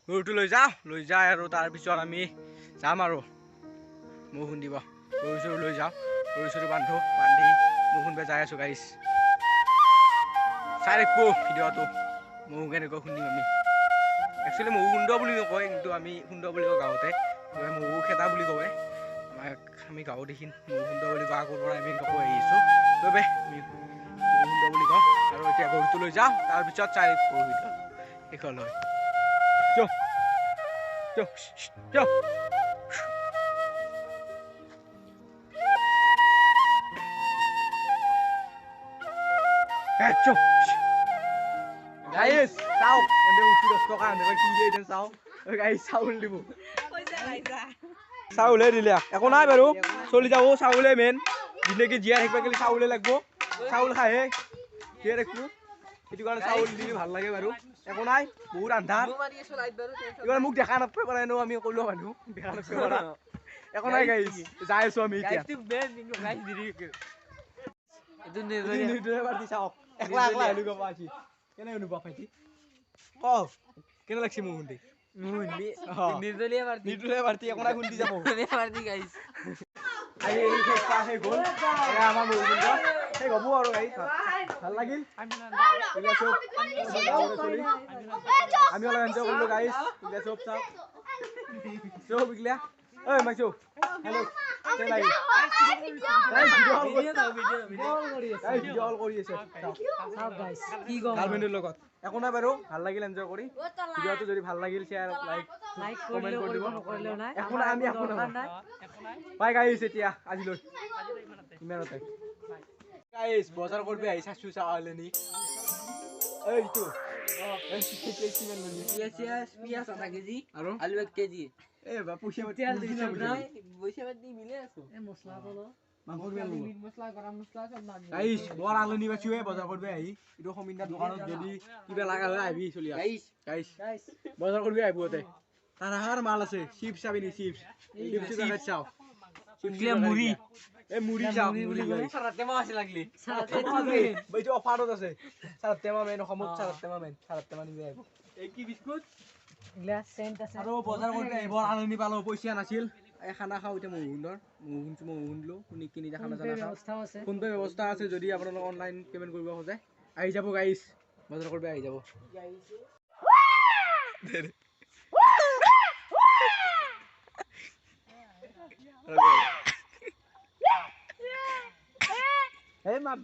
গৰুটো লৈ যাওঁ, লৈ যায় আৰু তাৰপিছত আমি যাম আৰু মৌ খুন্দিব। গৰু চৰু লৈ যাওঁ, গৰু চৰু বান্ধো, বান্ধি মৌ খুন্দিব যাই আছোঁ গাইছ। চাই থাকিব ভিডিঅ'টো, মৌ কেনেকৈ খুন্দিম আমি। একচুৱেলি মৌ খুন্দোৱা বুলি নকয়, কিন্তু আমি খুন্দোৱা বুলি কওঁ গাঁৱতে, মৌ খেদা বুলি কয় আমাক। আমি গাঁৱত এইখিনি মৌ খুন্দোৱা বুলি কওঁ, আগৰ পৰা আমি এনেকৈ কৈ আহিছোঁ, বাবে আমি মৌ খুন্দোৱা বুলি কওঁ। আৰু এতিয়া গৰুটো লৈ যাওঁ, তাৰপিছত চাই থাকিব ভিডিঅ' শেষলৈ। চাওক এনে উঠি 10 টকা এনেকৈ কি দিয়ে এতিয়া চাওক গাইছ, চাউল দিব, চাউলহে দিলে একো নাই বাৰু, চলি যাব। চাউলে মেইন, জিন্দগী জীয়াই থাকিব গ'লে চাউলে লাগিব, চাউল খাইহে জীয়াই থাকিব। সেইটো কাৰণে চাউল দিলে ভাল লাগে বাৰু, একো নাই। বহুত আন্ধাৰ, এইবাৰ মোক দেখা নাপাব পাৰে ন, আমি ক'লো মানুহ দেখা নাপাব পাৰা। একো নাই গাইছ, যাই আছো আমি এতিয়া। চাওক একলা একলা আহিলো গম পাইছি। কেনে অনুভৱ ভাইটি ক, কেনে লাগছে মোৰ খুন্দি? নিৰ্দলীয় প্ৰাৰ্থী, একো নাই, খুন্দি যাব। শেষ গ'ল আমাৰ মৌ খুন্দ, শেষ হ'ব আৰু গাইছ, ভাল লাগিল। আমি অলপ এনজয় কৰিলো গাইছ। এইগিলা চব চাওক, চব এইগিলা। ঐ মাইছো, হেল্ল', গাৰ্লফ্ৰেণ্ডৰ লগত। একো নাই বাৰু, ভাল লাগিল এনজয় কৰি। ভিডিঅ'টো যদি ভাল লাগিল শ্বেয়াৰ, লাইক, কমেণ্ট কৰি দিব। একো নাই, আমি একো নাই। বাই গাইছ, এতিয়া আজিলৈ ইমানতে। গাইছ বজাৰ কৰিব আহি চাইছো, চাওঁ নি এইটো পিঁয়াজ আধা কেজি আৰু আলু 1 কেজি। এ বা পইচা পাতি মিলে আছো। গাইছ বৰ আলনি পাইছো বজাৰ কৰিব আহি। এইটো সমীন্দাৰ দোকানত যদি কিবা লগা হয় আহিবি চলি। গাইছ বজাৰ কৰিব আহিব, ইয়াতে তাৰ মাল আছে। চিপছ চাবি নি? চিপছ, চিপছ পেকেট চাওঁ, মুড়ি, এই মুড়ি চাওঁ, মুড়ি। এইটো অফাৰত আছে, চাৰত টেমা মেইন অসমত, চাৰত টেমা মেইন, চাৰত টেমা নিবি আহিব। এই কি বিস্কুট আৰু বজাৰ কৰিব আহিব আলনি পালো, পইচা নাছিল। এই খানা খাওঁ এতিয়া, মৌ খুন্দৰ মৌ খুন্দছো, মৌ খুন্দলো, খুন্দি কিনি খানা চানা খাওঁ। ফোনপে ব্যৱস্থা আছে, যদি আপোনালোকে অনলাইন পে'মেণ্ট কৰিব খোজে আহি যাব গাইছ, বজাৰ কৰিব আহি যাব। এই মাত।